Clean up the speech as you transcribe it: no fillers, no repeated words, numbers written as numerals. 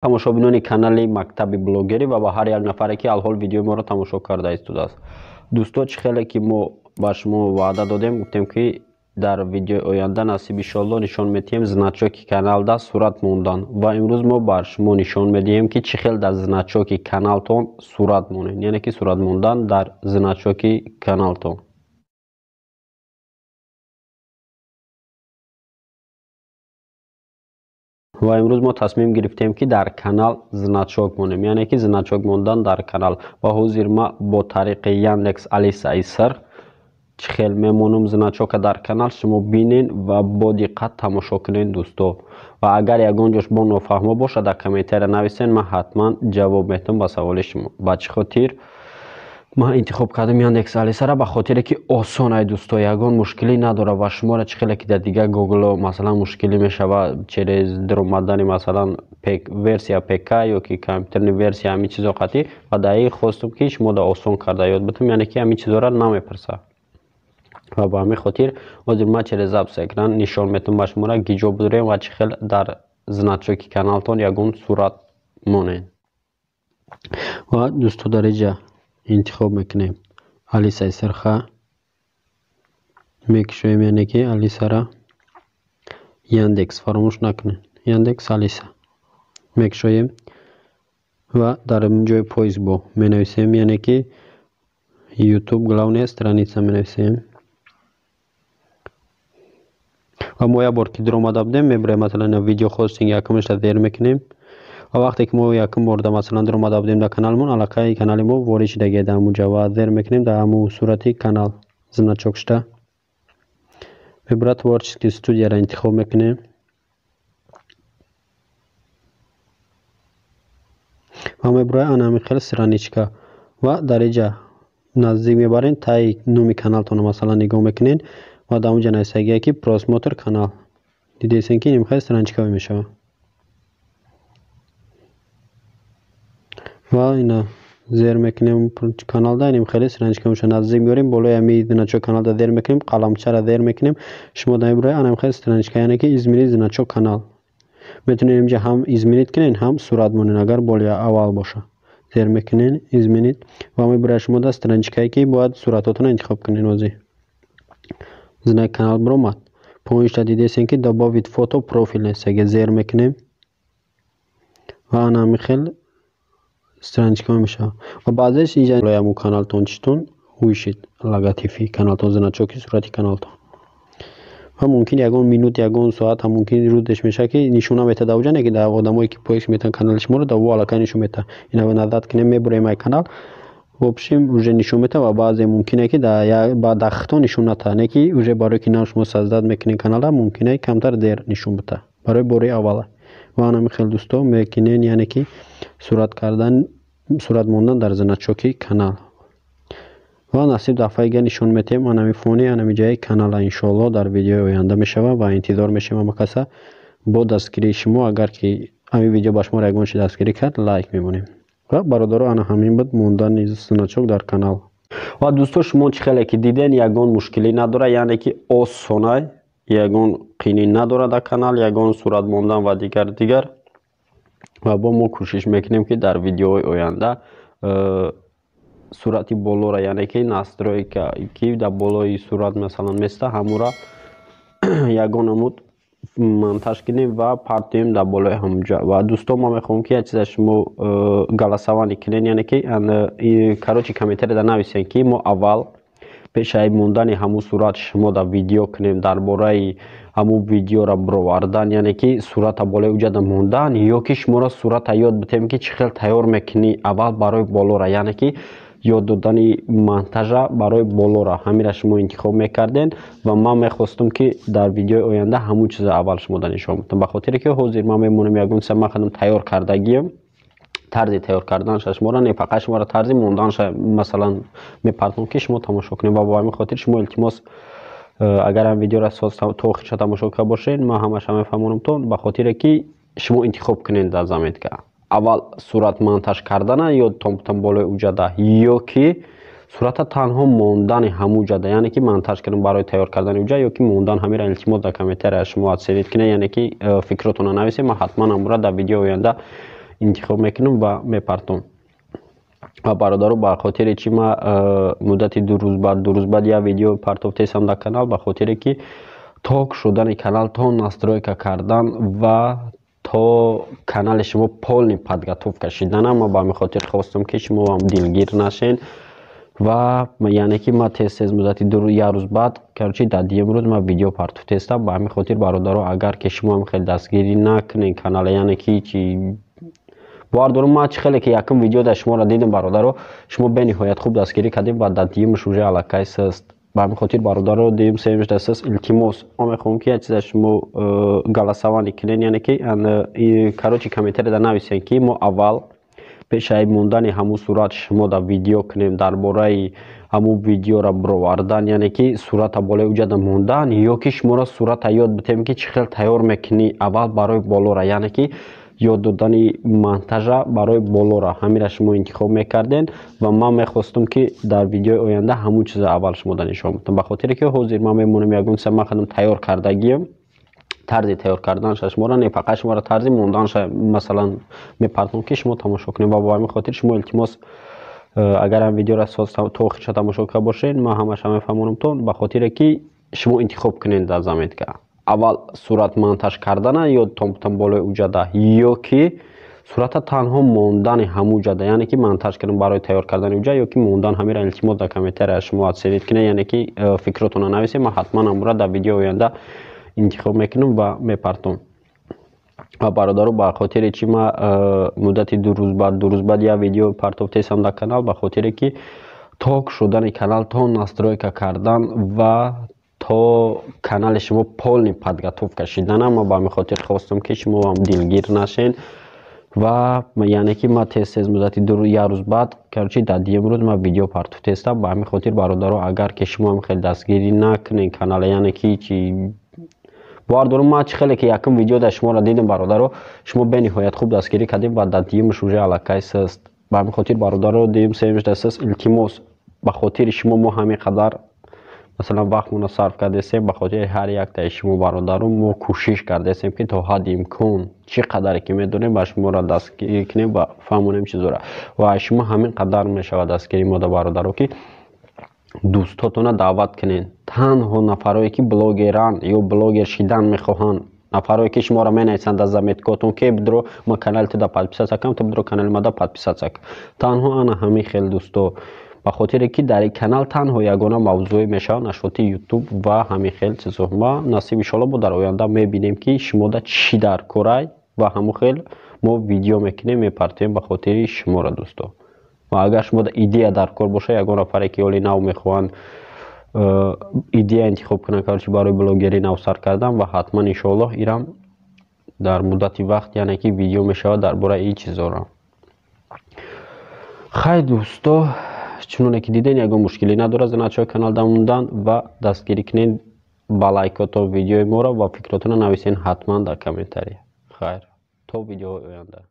Тамошобинони канали Мактаби блогерӣ ва ба ҳар як нафаре, ки алҳол видеои моро тамошо карда истодааст. Дӯсто, чӣ хеле ки мо ба шумо ваъда додем, гуфтем, ки дар видеои оянда, насиб иншоалло, нишон медиҳем значоки каналда сурат мондан. Ва имрӯз мо бар шумо нишон медиҳем, ки чӣ хел дар значоки каналтон сурат монед, яъне ки сурат мондан дар значоки каналтон. Ва имрӯз мо тасмим гирифтем, ки дар канал значок монем, яъне ки значок мондан дар канал. Ва ҳозир ма бо тариқи Яндекс Алисаи сир чӣ хел мемонам значока дар канал, шумо бинен ва бо диққат тамошо кунед, дӯсто. Ва агар ягон ҷош бо нофаҳмо бошад, дар комментария нависен, ман ҳатман ҷавоб медиҳам ба саволи шумо. Ба чӣ хотир ман интихоб кардам Яндекс Алисара? Ба хотире ки осон ай, дӯсто, ягон мушкилӣ надорад. Ва шуморо чӣ хеле ки дар дигар Гугло, масалан, мушкилӣ мешавад через даромадани, масалан, версия ПК ё ки компютерни версия, ҳамин чизо қатъӣ. Ва дар ин хостум, ки шумо да осон карда ёд битам, яъне ки ҳамин чизоро намепурсад. Ва ба ҳамин хотир ҳозир ман через запись экран нишон медиҳам ба шуморо, гиҷо бидурем ва чӣ хел дар значоки каналтон ягон сурат монед. Ва дӯсто, дар инҷа интихоб мекунем Алисаи сирха, мекушоем, яъне ки Алисара, Яндекс фаромӯш накунед, Яндекс Алиса мекушоем ва дар ҷои поиск бо менависем, яъне ки «Ютуб главная страница» менависем. Ва мо як бор ки дуромада будем, мебурем, масалан, видео хостинг якумашро зер мекунем. Ва вақте ки мо якум борда, масалан, дуромада будем дар каналмон, аллакай канали мо ворид шудагия дар ҳамун ҷа. Ва зер мекунем дар ҳамун сурати канал значок шуда мебурад. Творческий студияро интихоб мекунем ва мебурояд ана ҳамин хел страничка. Ва дар инҷа наздик мебарем, таи номи каналтонро, масалан, нигоҳ мекунед ва дар онҷа нависагия, ки «Просмотр канал». Дидесен, ки нимхел страничка мешавад. Ва ина зер мекунем каналда, иним хеле страничка мешавад. Наздик меорем, болои ҳами значок каналда зер мекунем, қаламчаро зер мекунем, шумо дар мебурояд ана хеле страничка, яъне ки «Изменить значок канал». Метавонед инҷа ҳам изменить кунед, ҳам сурат монед. Агар болои аввал боша, зер мекунед «Изменить» ва мебурояд шумо дар страничкае, ки бояд суратотонро интихоб кунед. Ҳозир знак канал биромад, поиншта дидесем, ки «Добавить фото профиль» нестаги, зер мекунем ва ана ҳамин хел страничка мешавад. Ва баъзеш инҷа ҳамун каналтон читон вышит логотипи каналтон, значоки сурати каналтон. Ва мумкин ягон минут, ягон соат ҳам мумкин рӯзеш мешавад, ки нишон наметад дар уҷа, не ки дар одамое ки поиск метаванд канали шуморо, дар ӯ аллакай нишон метавад. Ина назар кунем, мебурем ай канал, в общем, уже нишон метавад. Ва баъзе мумкине, ки дар хито нишон натавад, не ки уже барое ки нав шумо создать мекунед канала, мумкине камтар дер нишон битавад барои бори аввала. Ва ана хел, дӯсто, мекунен, яъне ки сурат кардан, сурат мондан дар значоки канал. Ва насиб дафъаи дигар нишон метиҳем анами фони, анами ҷаи канала, иншоалло, дар видеои оянда мешавад. Ва интизор мешавем ҳама каса бо дастгирии шумо. Агар ки ҳамин видео ба шуморо ягон чи дастгирӣ кард, лайк мемонем. Ва бародаро, ана ҳамин буд мондани значок дар канал. Ва дӯсто, шумо чӣ хеле ки диден, ягон мушкилӣ надорад, яъне ки осонай, ягон қинӣ надорад дар канал ягон сурат мондан ва дигар дигар. Ва бо мо кӯшиш мекунем, ки дар видеоҳои оянда сурати болоро, яъне ки настройка, ки дар болои сурат, масалан, места, ҳамура ягон намуд монтаж кунем ва партоем дар болои ҳамунҷа. Ва дӯсто, ман мехоҳам, ки як чиза шумо голосование кунед, яъне ки, короче, комментарияда нависем, ки мо аввал пешаи мондани ҳамун сурат шумо дар видео кунем дар бораи ҳамун видеоро бировардан, яъне ки сурата болои уҷада мондан, ё ки шуморо сурата ёд битем, ки чӣ хел тайёр мекунӣ аввал барои болора, яъне ки ёд додани монтажа барои болора. Ҳамира шумо интихоб мекарден. Ва ман мехостум, ки дар видеои оянда ҳамун чиза аввал шумо да нишон бидам, ба хотире ки ҳозир ман мемонам ягон чиза ман худам тайёр кардагиам, тарзи тайёр карданша шуморо не, фақат шуморо тарзи монданша, масалан, мепартом, ки шумо тамошо кунед. Ва бо ҳамин хотир шумо, илтимос, агар ҳам видеоро то охирша тамошо карда бошед, ман ҳамаша мефаҳмонамтон, ба хотире ки шумо интихоб кунед дар заметка: аввал сурат монтаж кардана ё томтон болои уҷада, ё ки сурата танҳо мондани ҳамуҷада, яъне ки монтаж кардан барои тайёр кардани уҷа, ё ки мондан. Ҳамира, илтимос, дар комментария шумо оценить кунед, яъне ки фикротонро нависед. Ман ҳатман ҳамура дар видеои оянда Интихоб мекунам ва мепартом. Ва, бародаро, ба хотире чи ма муддати 2 рӯз баъд, 2 рӯз баъд як видео партофтесам дар канал, ба хотире ки то шудани канал, то настройка кардан ва то канали шумо полный подготовка шидана. Ма ба ҳамин хотир хостам, ки шумо дилгир нашен. Ва яъне ки ма тез тез муддати як рӯз баъд, короче, дар дуюм рӯз ма видео партофтестам. Ба ҳамин хотир, бародаро, агар ки шумо ҳам хеле дастгирӣ накунед канала, яъне ки чи бовар дорам, ма чӣ хеле ки якум видео дар шуморо дидам, бародаро, шумо бениҳоят хуб дастгирӣ кардем ва дар дуюмаш уже аллакай сист. Ба ҳамин хотир, бародаро, дуюм, сеюмаш дар сист. Илтимос, ма мехоҳам, ки як чиза шумо голосование кунед, яъне ки, короче, комментарияда нависед, ки мо аввал пешаи мондани ҳамун сурат шумо дар видео кунем дар бораи ҳамун видеоро бировардан, яъне ки сурата болои уҷада мондан, ё ки шуморо сурата ёд битем, ки чӣ хел тайёр мекунӣ аввал барои болора, яъне ки ёд додани монтажа барои болора. Ҳамира шумо интихоб мекарден ва ман мехостам, ки дар видеои оянда ҳамун чиза аввал шумода нишон бидам, ба хотире ки ҳозир ман мемонам ягон чиза ман худам тайёр кардагиам, тарзи тайёр карданша шуморо не, фақат шуморо тарзи монданша, масалан, мепартом, ки шумо тамошо кунед. Ва бо ҳамин хотир шумо, илтимос, агар ҳам видеоро то охирша тамошо карда бошед, ман ҳамаша мефаҳмонамтон, ба хотире ки шумо интихоб кунед дар заметка: аввал сурат монтаж кардана ё томтон болои уҷада, ё ки сурата танҳо мондани ҳамуҷада, яъне ки монтаж кардан барои тайёр кардани уҷа, ё ки мондан. Ҳамира, илтимос, дар комментария шумо оценить кунед, яъне ки фикротонро нависед. Ман ҳатман ҳамура дар видеои оянда интихоб мекунам ва мепартом. Ва, бародаро, ба хотире чи ма муддати 2 рӯз баъд, 2 рӯз баъд як видео партофтесам дар канал, ба хотире ки то шудани канал, то настройка кардан ва то канали шумо полный подготовка шидана. Ма ба ҳамин хотир хостам, ки шумо дилгир нашен. Ва яъне ки ма тез тез муддати як рӯз баъд, короче, дар дуюм рӯз ма видео партофтестам. Ба ҳамин хотир, бародаро, агар ки шумо ҳам хеле дастгирӣ накунед канала, яъне ки чи бовар дорам, ма чӣ хеле ки якум видео дар шуморо дидам, бародаро, шумо бениҳоят хуб дастгирӣ кардем ва дар дуюмаш уже аллакай сист. Ба ҳамин хотир, бародаро, дуюм, сеюмаш дар сист. Илтимос, ба хотири шумо мо ҳамин қадар, масалан, вақтмонро сарф кардесем. Ба хотири ҳар яктаи шумо, бародаро, мо кӯшиш кардесем, ки то ҳадди имкон, чӣ қадаре ки медонем, ба шуморо дастгирӣ кунем ва фаҳмонем чизора. Ва шумо ҳамин қадар мешавад дастгирии мо да, бародаро, ки дӯстотона даъват кунед, танҳо нафарое ки блогеранд ё блогер шидан мехоҳанд, нафарое ки шуморо менависанд дар заметкотон, ки бидро ма канали туда подписаться кунам, ту бидро канали мада подписаться кун. Танҳо ана ҳамин хел дӯсто, ба хотире ки дар ин канал танҳо ягона мавзӯе мешавад нашоти Ютуб ва ҳамин хел чизо. Ма насиб, иншоалло, бо дар оянда мебинем, ки шумода чӣ дар корай ва ҳамон хел мо видео мекунем, мепартоем ба хотири шуморо, дӯсто. Ва агар шумода идея дар кор боша, ягон нафаре ки оли нав мехоҳанд идея интихоб кунанд, короче, барои блогерӣ нав сар кардан, ва ҳатман, иншоаллоҳ, ирам дар муддати вақт, яъне ки видео мешавад дар бораи ин чизора. Хай, дӯсто, чуноне ки диден, ягон мушкилӣ надорад значои канал дамондан. Ва дастгирӣ кунед ба лайкото видеои моро ва фикротонро нависен ҳатман дар комментария. Хайр, то видеоҳои оянда.